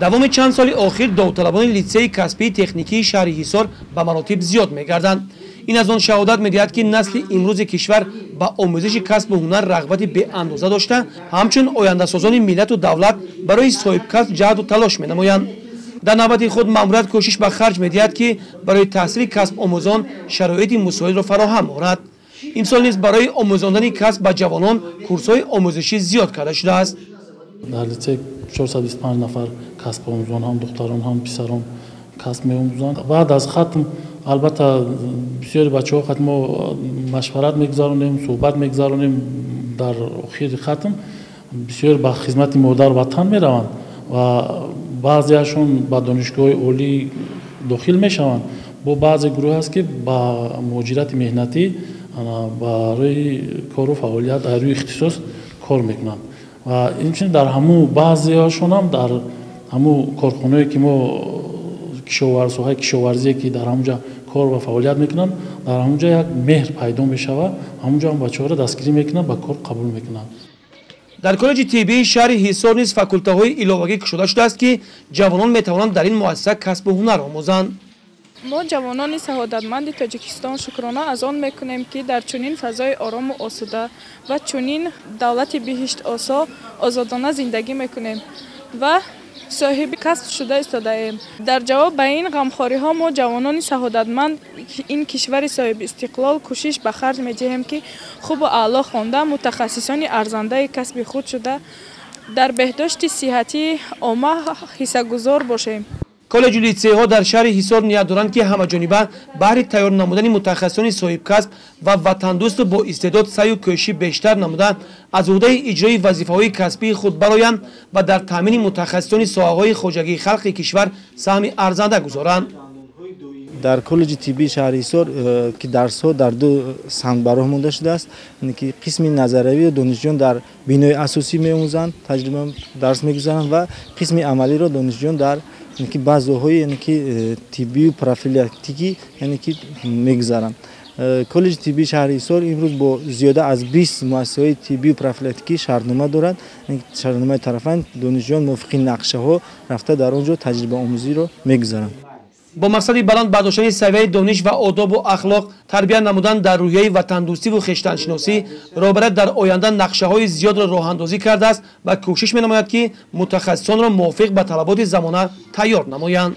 Давоми чанд соли охир довталабони литсейи касбии техникии шаҳри Ҳисор ба маротиб зиёд мегарданд. Ин аз он шаҳодат медиҳад, ки насли имрӯзи кишвар ба омӯзиши касбу ҳунар рағбати беандоза дошта, ҳамчун ояндасозони миллату давлат барои соҳибкасб ҷаҳду талош менамоянд. Дар навбати худ маъмурият кӯшиш ба харҷ медиҳад, ки барои таҳсили касбомӯзон шароити мусоидро фароҳам орад. Имсол низ барои омӯзондани касб ба ҷавонон курсҳои омӯзишӣ зиёд карда шудааст. Дар литсей 425 нафар касбомӯзон, ҳам духтарон, ҳам писарон касб меомӯзанд. Баъд аз хатм, албатта, бисёри бачаҳо қат мо машварат мегузаронем, суҳбат мегузаронем. Дар охири хатм бисёр ба хизмати модар ватан мераванд ва баъзеашон ба донишгоҳҳои олӣ дохил мешаванд. Бо баъзе гурӯҳ аст, ки ба муҳоҷирати меҳнатӣ барои кору фаъолият дар рӯи ихтисос кор мекунанд ва инчунин дар ҳамун баъзеашонам дар ҳамун корхонаое, ки мо соҳаи кишоварзие, ки дар ҳамунҷа кор ва фаъолият мекунанд, дар ҳамунҷа як меҳр пайдо мешавад, ҳамунҷо ҳам бачаҳоро дастгирӣ мекунанд, ба кор қабул мекунанд. Дар коллеҷи тиббии шаҳри Ҳисор низ факултаҳои иловагӣ кушода шудааст, ки ҷавонон метавонанд дар ин муассиса касбу ҳунар омӯзанд. Мо, ҷавонони саодатманди Тоҷикистон, шукрона аз он мекунем, ки дар чунин фазои орому осуда ва чунин давлати биҳиштосо озодона зиндагӣ мекунем ва соҳиби касб шуда истодаем. Дар ҷавоб ба ин ғамхориҳо мо, ҷавонони саодатманд ин кишвари соҳиби истиқлол, кӯшиш ба харҷ медиҳем, ки хубу аъло хонда, мутахассисони арзандаи касби худ шуда, дар беҳдошти сиҳатии омма ҳиссагузор бошем. Коллеҷу литсейҳо дар шаҳри Ҳисор ният доранд, ки ҳамаҷониба баҳри тайёр намудани мутахассисони соҳибкасб ва ватандӯсту бо истеъдод саъю кӯшиши бештар намуда, аз уҳдаи иҷрои вазифаҳои касбии худ бароянд ва дар таъмини мутахассисони соҳаҳои хоҷагии халқи кишвар саҳми арзанда гузоранд. Дар коллеҷи тиббии шаҳри Ҳисор, ки дарсҳо дар ду самт ба роҳ монда шудааст, ки қисми назариявиро донишҷӯён дар бинои асосӣ меомӯзанд, таҷриба дарс мегузаранд ва қисми амалиро донишҷӯён дар ки базаҳои, яъне ки тиббию профилактикӣ, яъне ки мегузаранд. Коллеҷи тиббии шаҳри Ҳисор имрӯз бо зиёда аз 20 муассисаҳои тиббию профилактикӣ шартнома дорад, шартномаи тарафайн. Донишҷӯён мувофиқи нақшаҳо рафта, дар он ҷо таҷрибаомӯзиро мегузаранд. Бо мақсади баланд бардоштани савияи дониш ва одобу ахлоқ, тарбия намудан дар рӯҳияи ватандӯстиву хештаншиносӣ, роҳбарият дар оянда нақшаҳои зиёдро роҳандозӣ кардааст ва кӯшиш менамояд, ки мутахассисонро мувофиқ ба талаботи замона тайёр намоянд.